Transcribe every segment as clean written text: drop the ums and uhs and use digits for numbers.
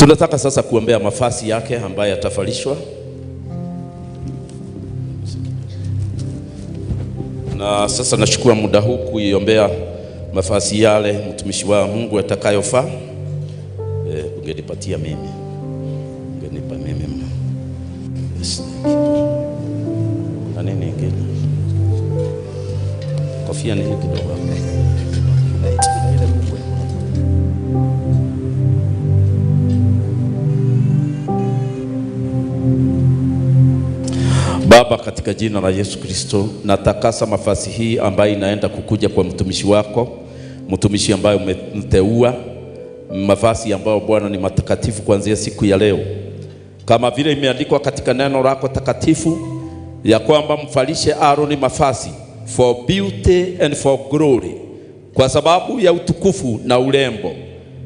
Tunataka sasa kuombea mafasi yake ambaye atafalishwa. Na sasa nachukua muda huu kuiombea mafasi yale mtumishi wa Mungu atakayofaa. Ungenipatia mimi. Ungenipa mimi. Yes, thank you. Na nini ingine? Kofia nini kidogo hapo? Baba, katika jina la Yesu Kristo, natakasa mafasi hii ambayo inaenda kukuja kwa mtumishi wako, mtumishi ambaye umemteua, mafasi ambayo Bwana ni matakatifu kuanzia siku ya leo. Kama vile imeandikwa katika neno lako takatifu ya kwamba mfalishe Aaron mafasi for beauty and for glory, kwa sababu ya utukufu na urembo.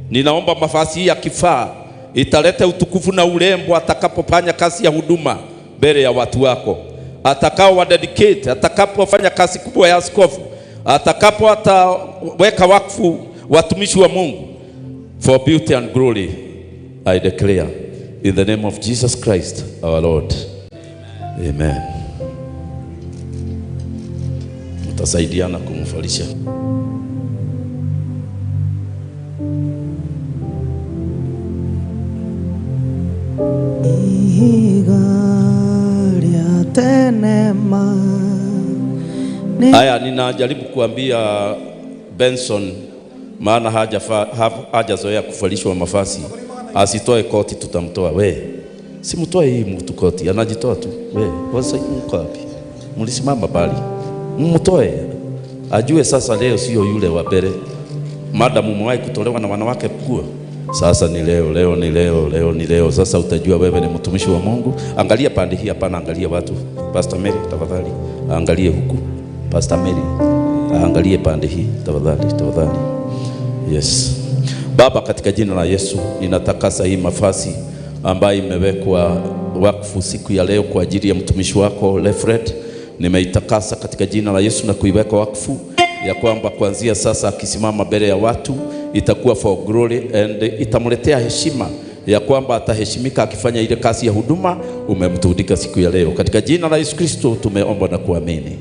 Ninaomba mafasi hii ya kifaa italeta utukufu na urembo atakapofanya kazi ya huduma mbele ya watu wako, atakao wa dedicate, atakapofanya kazi kubwa ya askofu, atakapo ataweka wakfu watumishi wa Mungu. For beauty and glory I declare in the name of Jesus Christ our Lord. Amen. Mtasaidiana kumfalisha. Haya, ninajaribu kuambia Benson, maana hajazoea kufalishwa mafasi, asitoe koti, tutamtoa. We, simtoe hii mtu koti, anajitoa tu. We, wasa mko wapi? Mlisimama bali. Mtoe. Ajue sasa leo sio yule wa mbele. Madam umewahi kutolewa na wanawake nguo. Sasa ni leo, leo ni leo, leo ni leo. Sasa utajua wewe ni mtumishi wa Mungu. Angalia pande hii, hapana angalia watu. Pastor Mary, tafadhali. Angalie huku. Pastor Mary, angalie pande hii, tafadhali, tafadhali. Yes. Baba, katika jina la Yesu, ninatakasa hii mafasi ambayo imewekwa wakfu siku ya leo kwa ajili ya mtumishi wako Lefred. Nimeitakasa katika jina la Yesu na kuiweka wakfu ya kwamba kuanzia sasa akisimama mbele ya watu itakuwa for glory and itamletea heshima ya kwamba ataheshimika akifanya ile kazi ya huduma umemtundika siku ya leo. Katika jina la Yesu Kristo tumeomba na kuamini.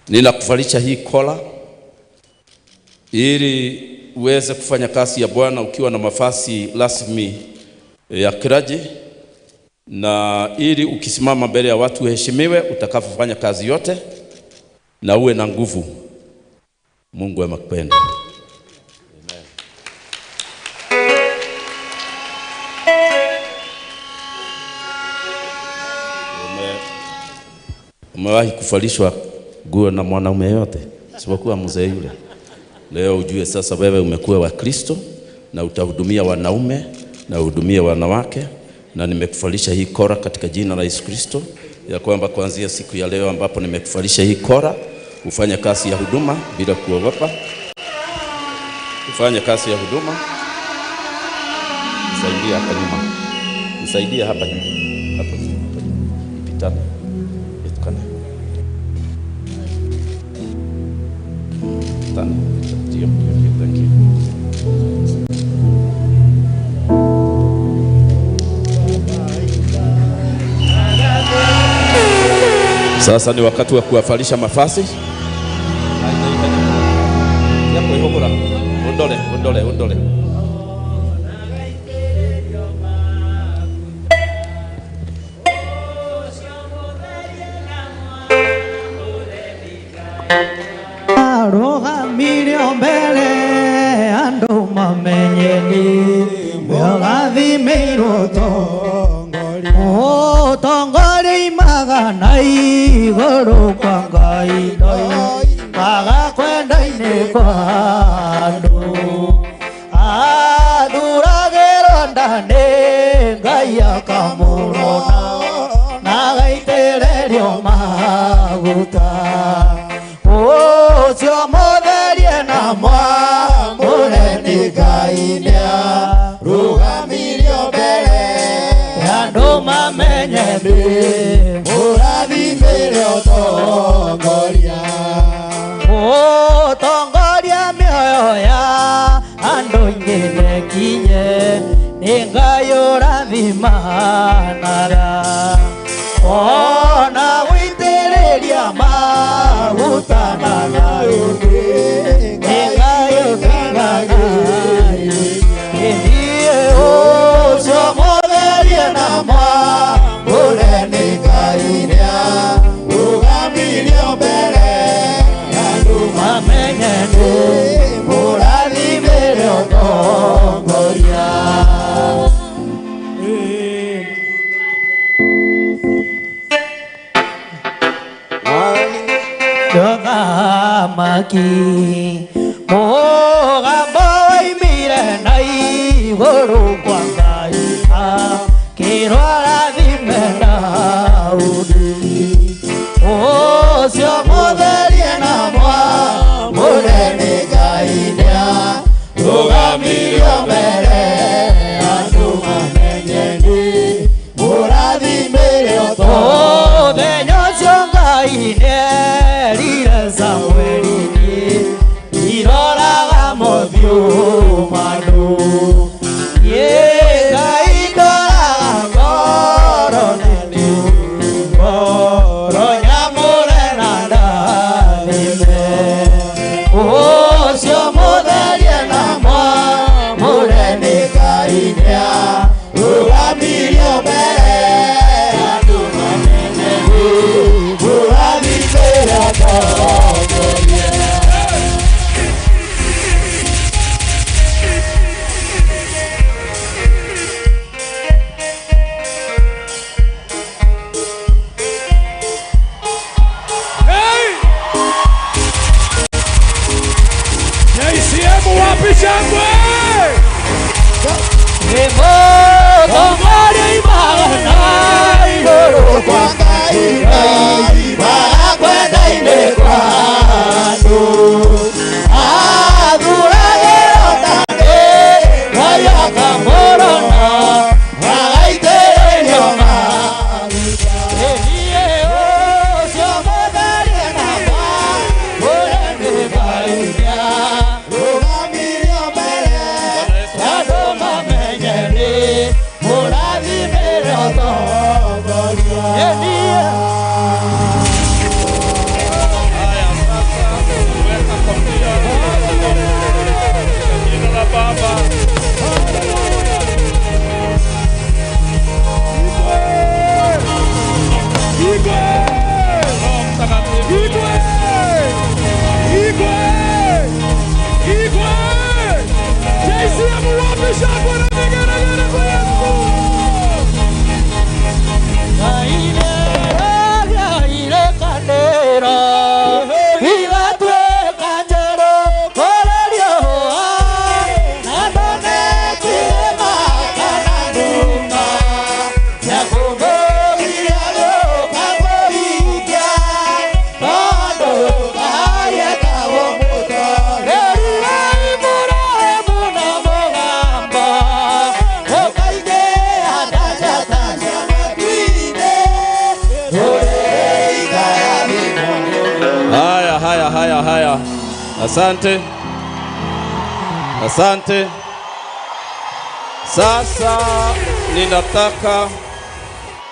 Ninakuvalisha hii kola ili uweze kufanya kazi ya Bwana ukiwa na mafasi rasmi ya clergy, na ili ukisimama mbele ya watu uheshimiwe utakapofanya kazi yote, na uwe na nguvu. Mungu amakupenda. Amen. Umewahi kuvalishwa nguo na mwanaume yote isipokuwa mzee yule? Leo ujue sasa wewe umekuwa wa Kristo na utahudumia wanaume na uhudumia wanawake, na nimekuvalisha hii kora katika jina la Yesu Kristo ya kwamba kuanzia siku ya leo ambapo nimekuvalisha hii kora ufanye kazi ya huduma bila kuogopa. Ufanye kazi ya huduma. Nisaidie hapa nyuma. Nisaidie hapa nyuma. Hapa nyuma. Ipitane. Itukane. Ndio, thank you. Sasa ni wakati wa kuwavalisha mafasi. Ondole, ondole, ondole. Maguta. Ngai nĩarũgamirio mbere andũ mamenye nĩ mũrathimĩre ũtongoria. Ũtongoria mĩoyo ya andũ aingĩ nĩkinye nĩ Ngai ũrathimanaga ona gũitĩrĩria maguta na Ngai nĩ Ngai ũtinagĩrĩria ĩthiĩ ũcio mũtherie na Mwamũre nĩ Ngai nĩarũgamirio mbere andũ mamenye nĩ mũrathimĩre ũtongoria. Thamaki mũgambo waimire na igũrũ kwa Ngai akĩrwo arathime Daudi ũcio mũtherie na Mwamũre nĩ Ngai nĩarũgamirio mbere andũ mamenye nĩ mũrathimĩre ũtongoria. Mũthenya ũcio Ngai nĩerire Samweli iroraga mothiũ ma andũ. Niĩ Ngai ndoraga ngoro na nĩ ngoro nyamũre na ndathime. Ũcio mũtherie na Mwamũre nĩ Ngai nĩarũgamirio mbere andũ mamenye nĩ mũrathimĩre ũtongoria. Hey! JCM wapi shangwe? Nĩ mũtongoria imaga na igũrũ Kwa Ngai Ngai makwendaine kwa andũ athuragĩrwo na nĩ Ngai akamũrona agaitĩrĩrio maguta. Niĩ ũcio mũtherie na mwamũre nĩ Ngai Rũgamirio mbere andũ mamenye nĩ mũrathimĩre ũtongoria. Niĩ Haya, sasa weka kofia katika jina la Baba. Igwe! Roho Mtakatifu. Igwe! Igwe! Igwe! JCM wapi shangwe na vigelegele kwa Yesu? Haya, haya, haya, haya. Asante, asante. Sasa ninataka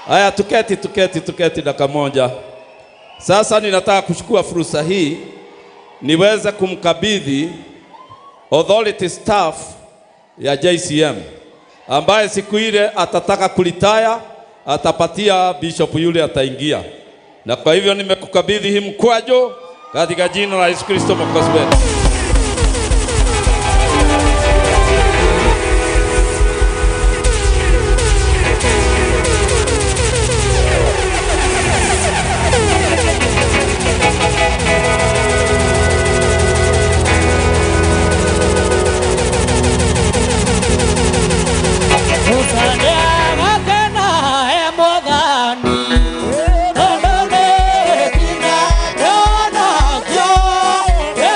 haya, tuketi, tuketi, tuketi dakika moja. Sasa ninataka kuchukua fursa hii niweze kumkabidhi authority staff ya JCM ambaye siku ile atataka kulitaya atapatia bishop yule ataingia. Na kwa hivyo nimekukabidhi hii mkwajo katika jina la Yesu Kristo Mwokozi wetu.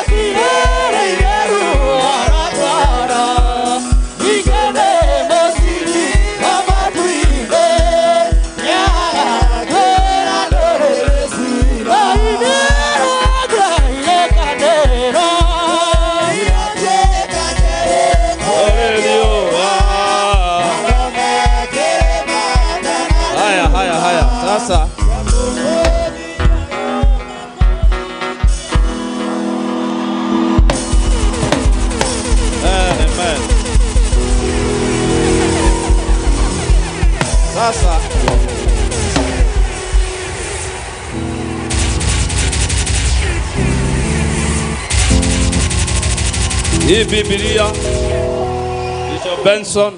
Thank you. Hii Biblia Bishop Benson,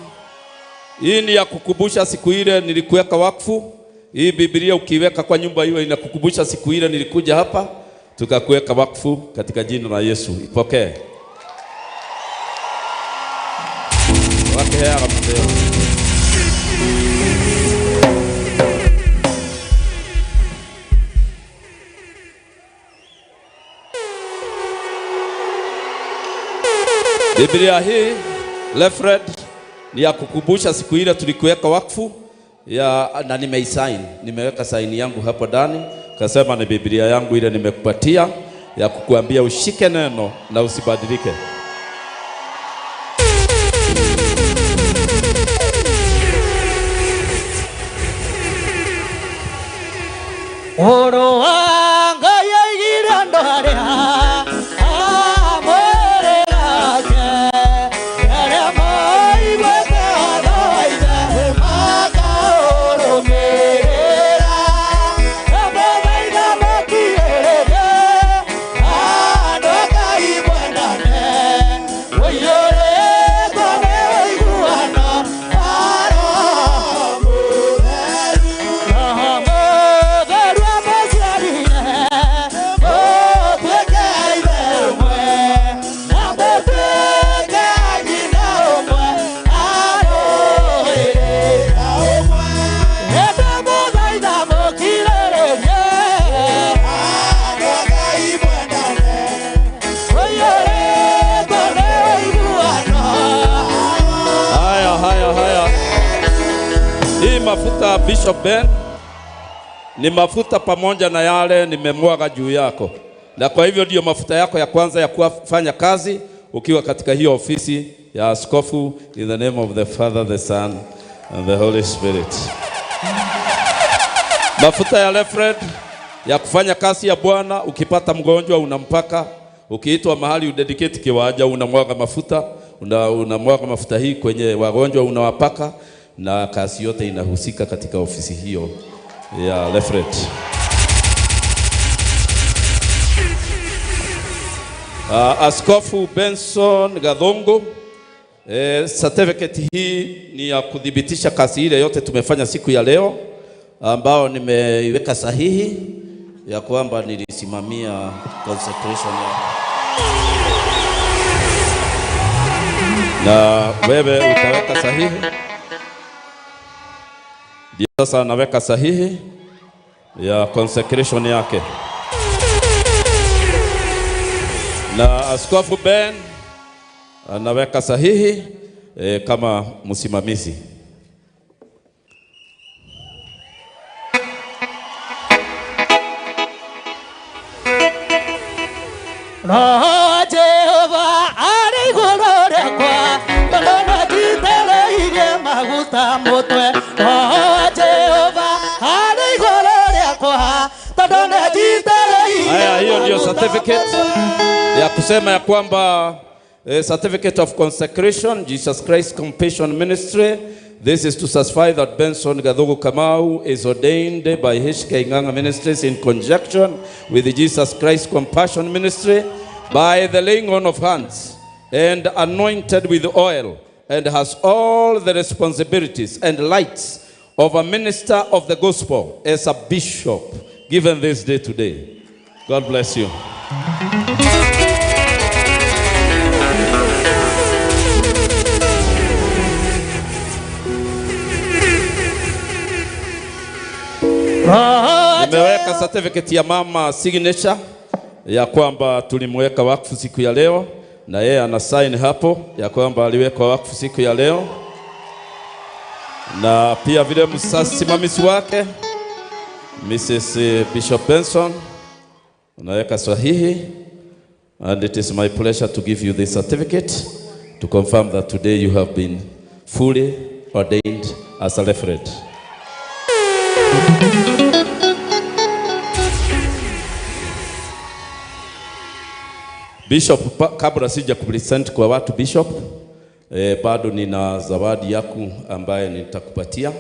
hii ni ya kukumbusha siku ile nilikuweka wakfu. Hii Biblia ukiweka kwa nyumba hiyo inakukumbusha siku ile nilikuja hapa tukakuweka wakfu katika jina la Yesu. Ipokee. Wakeheaga mteo. Biblia hii Lefred ni ya kukumbusha siku ile tulikuweka wakfu ya, na nimeisign, nimeweka saini yangu hapo ndani, kasema ni Biblia yangu ile nimekupatia ya kukuambia ushike neno na usibadilike. Oro wa Ngai aigire andũ arĩa amwĩrĩ gake, arĩa maiguĩte watho wa Ithe makaũrũmĩrĩra. Ndamũthaitha mũkirĩrĩrie, andũ a Ngai mwendane, mũiyũrĩtwo nĩ ũiguano wa Roho Mũtheru. Roho Mũtheru amũciarire, mũtuĩke ithe ũmwe, na mũtuĩke nyina ũmwe, arũĩrĩra ũmwe. Ndamũthaitha mũkirĩrĩrie, andũ a Ngai mwendane, mũiyũrĩtwo nĩ ũiguano. Haya, haya, haya. Hii mafuta Bishop Ben ni mafuta pamoja na yale nimemwaga juu yako, na kwa hivyo ndiyo mafuta yako ya kwanza ya kufanya kazi ukiwa katika hiyo ofisi ya askofu. In the name of the Father, the Son and the Holy Spirit. Mafuta ya Lefred ya kufanya kazi ya Bwana. Ukipata mgonjwa unampaka, ukiitwa mahali udedicate kiwanja unamwaga mafuta, unamwaga mafuta hii kwenye wagonjwa unawapaka, na kazi yote inahusika katika ofisi hiyo ya Lefred. Askofu Benson Gathungu, certificate hii ni ya kuthibitisha kazi ile yote tumefanya siku ya leo, ambao nimeiweka sahihi ya kwamba nilisimamia consecration ya, na wewe utaweka sahihi. Ndio sasa anaweka sahihi ya consecration yake, na Askofu Ben anaweka sahihi kama msimamizi. Roho wa Jehova arĩ igũrũ rĩakwa, tondũ nĩanjitĩrĩirie maguta mũtwe. Roho wa Jehova arĩ igũrũ rĩakwa, tondũ nĩanjitĩrĩirie Haya, hiyo ndio maguta certificate mũtwe. Ya kusema ya kwamba certificate of consecration, Jesus Christ Compassion Ministry. This is to certify that Benson Gathugu Kamau is ordained by HK Ng'ang'a Ministries in conjunction with the Jesus Christ Compassion Ministry by the laying on of hands and anointed with oil, and has all the responsibilities and lights of a minister of the gospel as a bishop given this day today. God bless you. Roho wa Nimeweka certificate ya mama signature ya kwamba tulimweka wakfu siku ya leo, na yeye ana sign hapo ya kwamba aliwekwa wakfu siku ya leo, na pia vile msimamizi wake Mrs. Bishop Benson unaweka sahihi, and it is my pleasure to give you this certificate to confirm that today you have been fully ordained as a reverend. Bishop, kabla sija kupresent kwa watu Bishop, bado nina zawadi yako ambaye nitakupatia,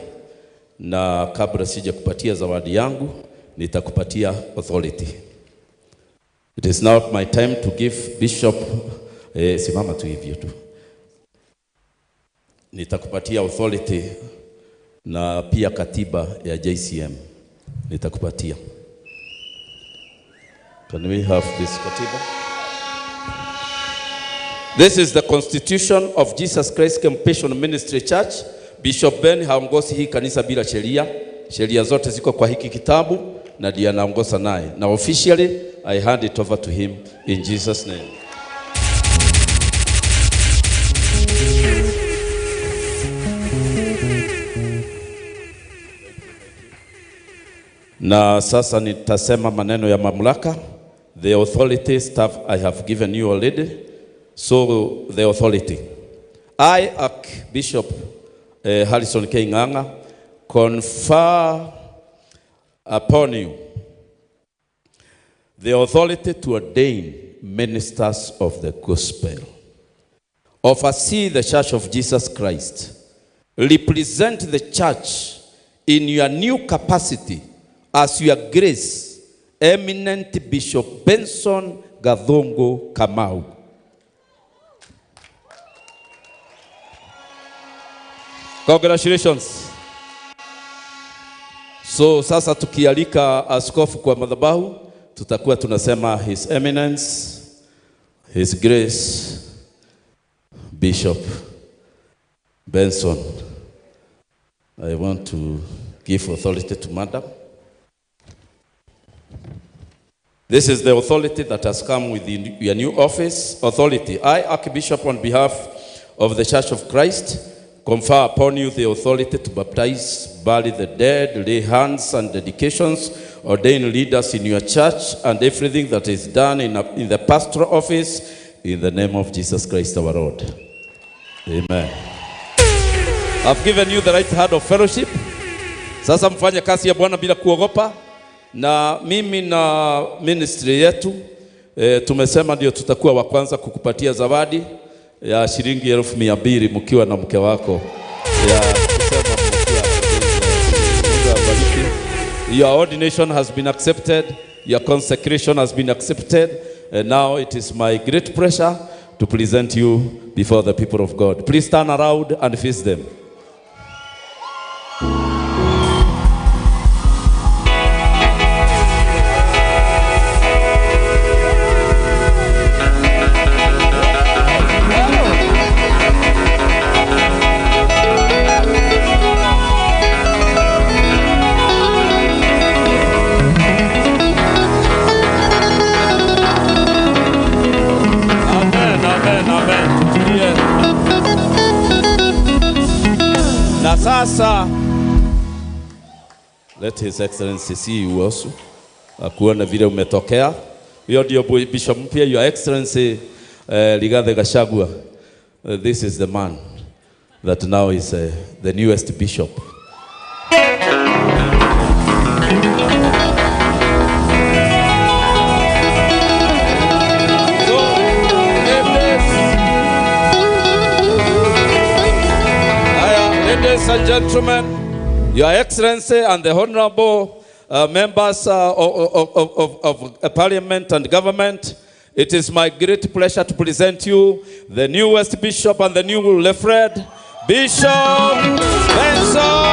na kabla sija kupatia zawadi yangu nitakupatia authority. It is now my time to give Bishop Simama tu hivyo tu. Nitakupatia authority na pia katiba ya JCM nitakupatia. Can we have this katiba? This is the constitution of Jesus Christ Compassion Ministry Church. Bishop Ben haongozi hii kanisa bila sheria. Sheria zote ziko kwa hiki kitabu na ndiye anaongoza naye. Na officially I hand it over to him in Jesus name. Na sasa nitasema maneno ya mamlaka. The authority staff I have given you already. So the authority. I, Archbishop Harrison K. Ng'ang'a, confer upon you the authority to ordain ministers of the gospel, oversee the Church of Jesus Christ, represent the church in your new capacity as your grace, eminent Bishop Benson Gathungu Kamau. Congratulations. So sasa tukialika askofu kwa madhabahu, tutakuwa tunasema His Eminence, His Grace, Bishop Benson. I want to give authority to Madam. This is the authority that has come with your new office. Authority. I, Archbishop, on behalf of the Church of Christ, confer upon you the authority to baptize, bury the dead, lay hands and dedications, ordain leaders in your church, and everything that is done in the pastoral office, in the name of Jesus Christ our Lord. Amen. I've given you the right hand of fellowship. Sasa mfanye kazi ya Bwana bila kuogopa. Na mimi na ministry yetu tumesema ndio tutakuwa wa kwanza kukupatia zawadi ya shilingi 200,000 mkiwa na mke wako. Ya kusema mkiwa. Mungu awabariki. Your ordination has been accepted. Your consecration has been accepted. And now it is my great pleasure to present you before the people of God. Please turn around and face them. Na sasa, let His Excellency see you also. Akuone vile umetokea. Huyo ndio bishop mpya, Your Excellency Rigathi Gachagua. This is the man that now is the newest bishop. Ladies and gentlemen, Your Excellency and the honorable members of Parliament and government, it is my great pleasure to present you the newest bishop and the new Lefred, Bishop Benson